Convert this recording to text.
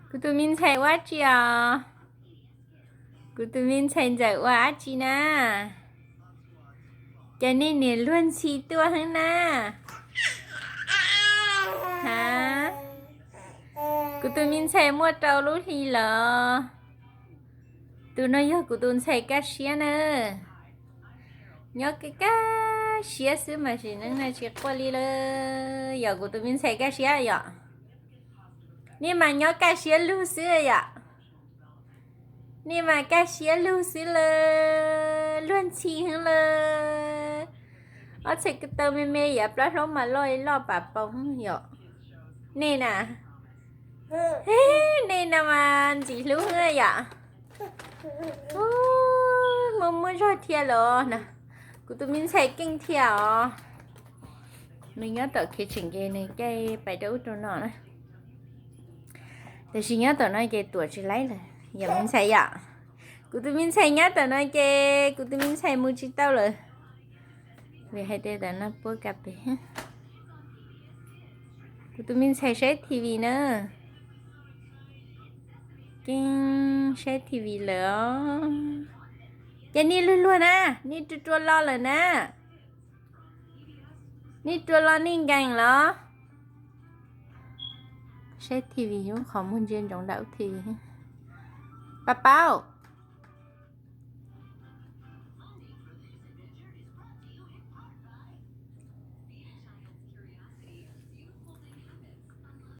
Kuv tus me ntxhais ua dab tsi os? Kuv tus me ntxhais ntxawm ua dab tsi na? Cas nej niam luag ntxhi tuaj heev na? Ha, kuv tus me ntxhais muaj rau lub hli lawm. Tus no yog kuv tus ntxhais kaj siab na. Nyob kaj kaj siab xwb mas sim neej no tsis quaj li lawm. Yog kuv tus me ntxhais kaj siab yom? Nej mas nyob kaj siab lug xwb yom? Nej mas kaj siab lug xwb lawm, luag ntxhi heev lawm. Ob txhais ko taw me me yam plab hlaub mas loj loj pam paus yom? Nej na, nej no mas ntxim hlub yom? Muaj muaj zog thiab los na. Kuv tus me ntxhais keej thiab os. Nws nyob tom kitchen ces nws caij pais rau ub rau no na. Tiam sis nyob tom no ces tuam tsis laib lawm yom me ntxhais yom? Kuv tus me ntxhais nyob tom no ces kuv tus me ntxhais mus tsis tau lawm. Vim hais tias tom no puab ka pes. Kuv tus me ntxhais saib T V na. Keej saib T V lawm os. Ces nej luag luag na, nej rua rua lo lawm na. Nej rua lo nej nkees los? Saib T V ub qhov muag ntsia ntsoov nram ub T V. Pab paub.